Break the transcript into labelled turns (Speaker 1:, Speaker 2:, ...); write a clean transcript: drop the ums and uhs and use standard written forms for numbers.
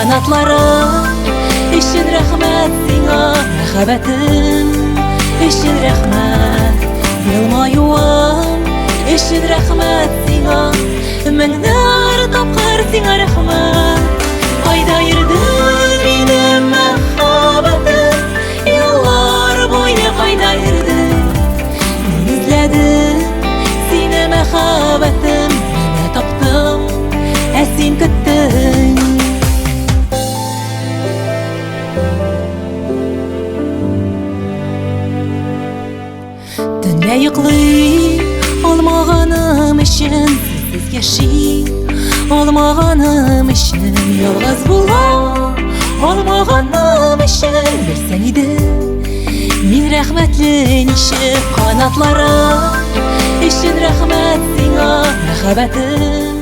Speaker 1: Канатларың өчен рәхмәт сиңа, мәхәббәтем өчен рәхмәт. Елмаюың өчен рәхмәт сиңа, меңнәр тапкыр сиңа рәхмәт. Кайда йөрдең, минем мәхәббәтем, еллар буе кайда йөрдең? Мин эзләдем сине, мәхәббәтем, менә таптым, ә син көттең. Төнлә йоклый алмаганым өчен, синсез яши алмаганым өчен, ялгыз була алмаганым өчен, белсәң иде, мин рәхмәтле ничек. Канатларың өчен рәхмәт сиңа, мәхәббәтем.